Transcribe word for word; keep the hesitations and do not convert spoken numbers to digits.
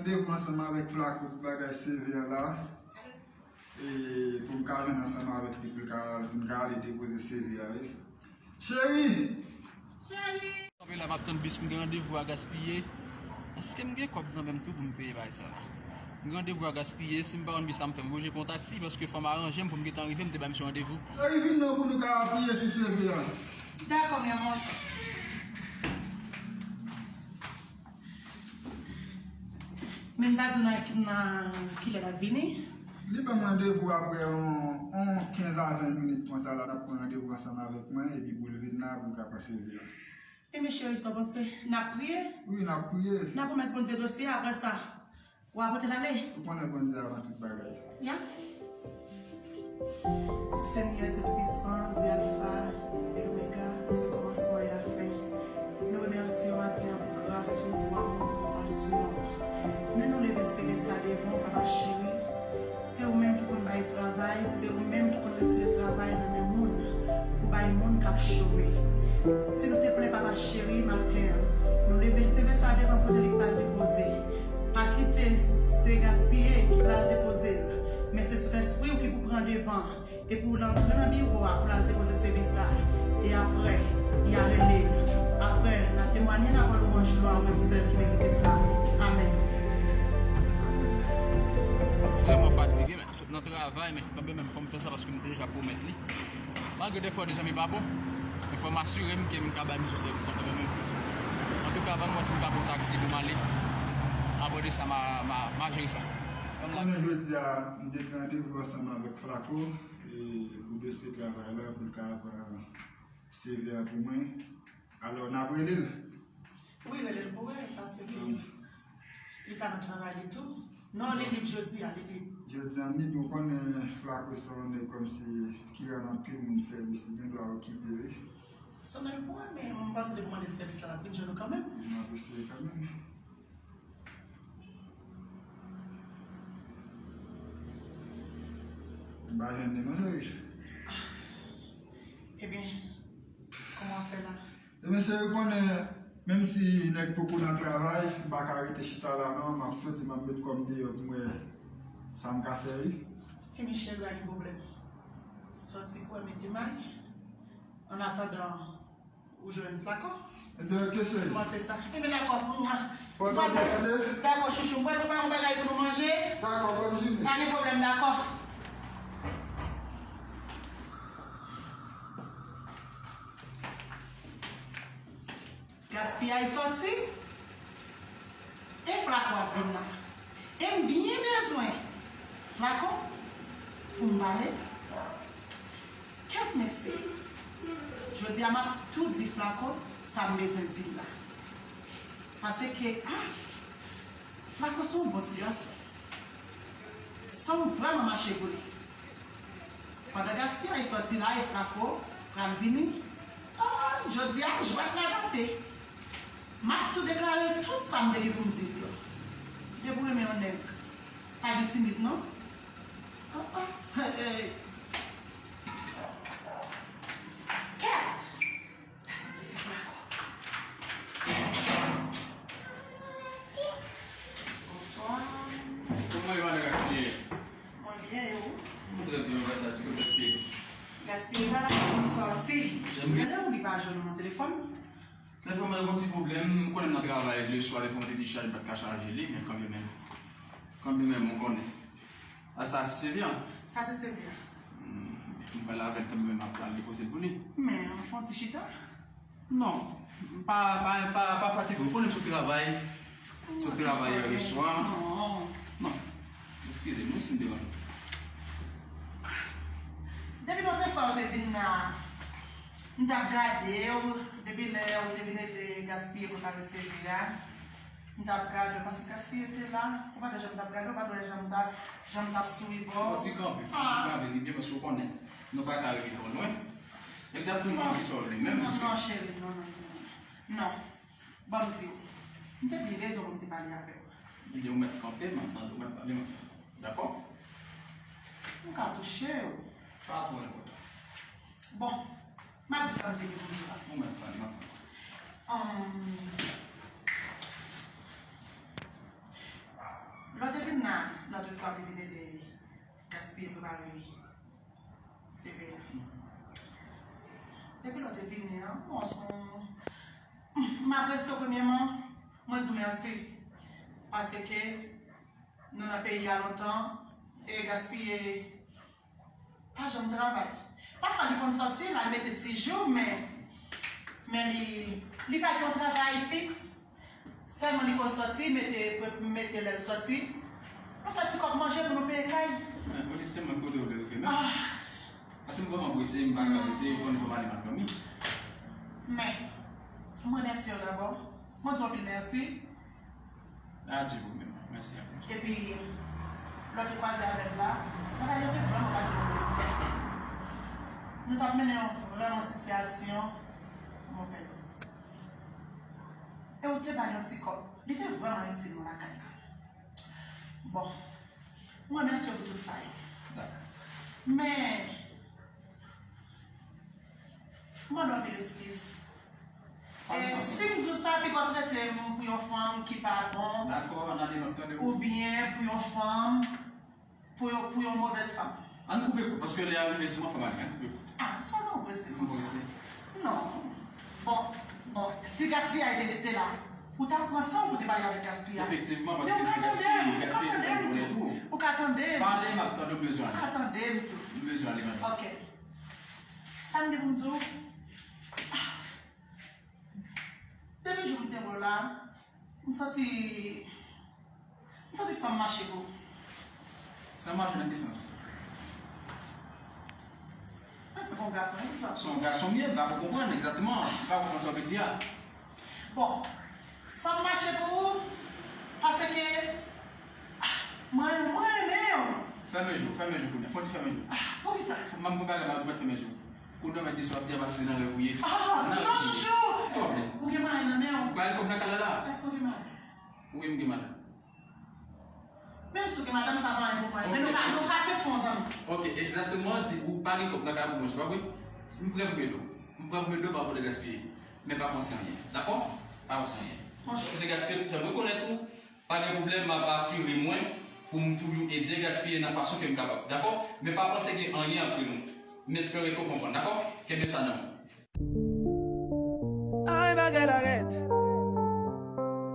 Randevou ansanm avèk Flako pou bagay C V a la. E pou m ka jwenn ansanm avèk li, pou l ka, pou m ka ale depoze C V a, wi. Cheri! Cheri! Kanpe la, m ap tann bis, m gen randevou a Gaspiye. Èske m gen kòb nan men m tou pou m peye bagay sa la? M gen randevou a Gaspiye, si m pa jwenn bis la, m fè m oblije pran yon taksi, paske fò m aranje m pou m gentan rive, m te bay misye randevou. Cheri, vin non pou nou ka apiye sou C V a. Dakò, mi amor. Men m pa di w nan, nan kilè l ap vini? Li ban m randevou apre yon, yon kenz a ven minit konsa la, l ap pran randevou ansanm avèk mwen, epi pou l vin la, pou l ka pran C V a. Ebyen, cheri, sa w panse? N ap priye? Wi, n ap priye. N ap remèt Bondye dosye a, apre sa, w a pote l ale? Ou konnen Bondye avan tout bagay. Ya. Senyè Toupisan, Dye Alfa e Omega, Dye kòmansman e lafen, nou remèsye w maten an pou gras ou, pou amou, pou konpasyon w. Men nou leve seve sa devan w, Papa cheri. Se ou menm ki konn bay travay, se ou menm ki konn retire travay nan men moun pou bay moun k ap chome. Silteple, Papa cheri, maten an, nou leve seve sa devan w, pote li pou al depoze. Pa kite se Gaspiye ki pral depoze l, men se Sentespri w ki pou pran devan e pou l antre nan biwo a pou l al depoze sèvis la. E apre, y a rele l. Apre, n a temwanye, n a ba w lwanj, glwa, ou menm sèl ki merite sa. Amèn. Vrèman fatige, men sot nan travay, men kanmenm fò m fè sa paske m te deja pwomèt li. Malgre dèfwa de zanmi pa bon, men fò m asire m ke m ka bay misye sèvis la kanmenm. Antouka, ban m wè si m ka pran yon taksi pou m ale. Apre de sa, m a, m a, m a jere sa. Konnen jodi a, m te gen randevou ansanm avèk Flako, e, pou dosye travay la, pou l ka pran C V a pou mwen. Alò, n ap rele l. Wi, rele l pou wè, paske li ka nan travay li tou. Non, li lib jodi a, li lib. Jodi a, m lib, ou konnen Flako se yon nèg kòmsi ki rann anpil moun sèvis, li gen dwa okipe, wi. Sonn l pou wè, men m panse depi w mande l sèvis la, l ap vin jwenn ou kanmenm. M ap eseye kanmenm. M pa jwenn li non, cheri. Ebyen, kòman w ap fè la? Ebyen, cheri, ou konnen, menm si nèg poko nan travay, m pa ka rete chita la non, m ap soti, m ap met kò m deyò pou m wè sa m ka fè, wi. Ebyen, cheri, pa gen pwoblèm. Sòti pou w mete may. Annatandan, ou jwenn Flako? Ebyen, ok, cheri. Mwen se sa. Ebyen, dakò. Mwen, mwen, dakò, chouchou. Mwen, nou pa yon bagay pou nou manje? Dakò, bòn jounen. Pa gen pwoblèm, dakò. Gaspiyay sòti. E Flako ap vin la. E m byen bezwen Flako pou m pale. Kèt mesye. Jodi a m ap tou di Flako sa m bezwen di l la. Paske, ah, Flako se yon bon ti gason. Sa m vrèman mache pou li. Pandan Gaspiyay sòti la e Flako pral vini, oh, jodi a jwèt la gate. M ap tou deklare l tout sa m te gen pou m di l yo. Depi w renmen yon nèg, pa gen timid non. Oh, oh, hey, hey. Kèt! Bonswa. Kòman e, madan Gaspiye? Mwen byen, e ou? Mwen trè byen, mèsi a Dye, Gaspiye. Gaspiye pa la, li sòti. Genlè ou li pa jwenn ou nan telefòn? Telefòn mwen gen yon ti pwoblèm, ou konnen m nan travay leswa, telefòn mwen te dichaj, m pa t ka chaje li, men kanmenm, kanmenm, ou konnen. A, sa se Sylvia? Sa se Sylvia. Hmm, m pral avè l kanmenm, m ap pral depoze l pou li. Men, fè yon ti chita. Non, pa, pa, pa, pa fatige. Ou konnen m sot travay. Sot travay yè swa. Non. Non. Eskize m, wi, si m deranje w. Depi lòt fwa ou te vin la, m t ap gade w. Depi lè ou te vin ede Gaspiye pou ta resevwa. M t ap gade w, paske Gaspiye te la. Ou pa t wè jan m t ap gade w, ou pa t wè jan m t ap, jan m t ap souri ba w. Fò w ti kanpe, fò w ti kanpe, li byen, paske w konnen, nou pa ka rive twò lwen. Egzakteman, ki sa w vle menm, non, non, cheri, non, non, non. Non. Ban m di w. M te byen bezwen pou m te pale avè w. Ebyen, ou mèt kanpe, m ap tande, ou mèt pale, m ap tande. Dakò? M ka touche w. Pa twò enpòtan. Bon, m ap di sa m te gen pou m di w la. Ou mèt pale, m ap tande. Ahn, Nan, nan tout fwa ki vin ede gaspiye prepare C V a. Depi lè w te vini an, bon, se yon, m apresye w premyèman, mwen di w mèsi. Paske nou nan peyi a lontan, e gaspiye pa janm travay. Pafwa li konn sòti, l al mete ti jou, men, men li, li pa gen yon travay fiks. Sèlman li konn sòti, mete, mete lè l sòti. Nou fè ti kòb manje pou nou peye kay. Men, polis, se mwen kote w vle rive menm. Ah. Paske m vrèman prese, m pa ka rete, ou konnen fò m ale m al dòmi. Men, m remèsye w dabò. Mwen di w anpil mèsi. Adye pou menm. Mèsi anpil. Epi, lè w te kwaze avè l la, bagay yo te vrèman pa gen bon. Nou t ap mennen yon vrèman sitiyasyon, mon pè di. E ou te ba l yon ti kòb. Li te vrèman itil nou lakay la. Bon, mwen remèsye w pou tout sa yo. Dakò. Men, mwen mande w anpil eskiz. Pa gen pwoblèm. E si m di w sa, piga w trete m pou yon fanm ki pa bon, dakò, ann ale, m ap tande w. Oubyen pou yon fanm, pou yon, pou yon movèz fanm. Ann koupe kout, paske lè a rive sou mwen, fò m ale, ann koupe kout. Ah, sa non, prese konsa. M prese. Non. Bon, bon, si gaspiyay te rete la, ou ta pran san w pou te pale avèk gaspiyay. Efektivman, paske se gaspiye, gaspiye pou konnen tou. Ou ka tande m. Pale, m ap tande w, m bezwen ale. Ou ka tande m tou. M bezwen ale, madanm. Ok. Sa m gen pou m di w? Ah. Depi jou m te wè w la, m santi, m santi san m mache gwo. San mache nan ki sans? Mwen se yon gason, wi, sa. Se yon gason m ye, m pa ko konprann egzakteman. M pa konprann sa w vle di a. Bon, san m mache pou ou, paske, ah, mwen, mwen renmen w. Fèmen je w, fèmen je w kounye a. Fò w di fèmen je w. Ah, poukisa? M ap pran bagay la, ou mèt fèmen je w. Kounye a, mèt di sa w ap di a, paske se nan rèv ou ye. Ah, non, chouchou! Sa w vle? Ou gen madanm nan men w. Ou pa gen kòb nan kay la la? Èske w gen madanm? Wi, m gen madanm. Menm si w gen madanm, sa pa anyen pou mwen. Men nou ka, nou ka se bon zanmi. Ok, egzakteman, di ou pa gen kòb nan kay la pou manje, pa vre? Si m prè pou m ede w. M prè pou m ede w pa pou de gaspiye. Men pa panse anyen. Dakò? Pa panse anyen. Paske gaspiye pou fè m rekonèt ou, pa gen pwoblèm, m ap asire mwen pou m toujou ede gaspiye nan fason ke m kapab. Dakò? Men pa panse gen anyen antre nou. M espere ke w konprann. Dakò? Kenbe sa nan men w.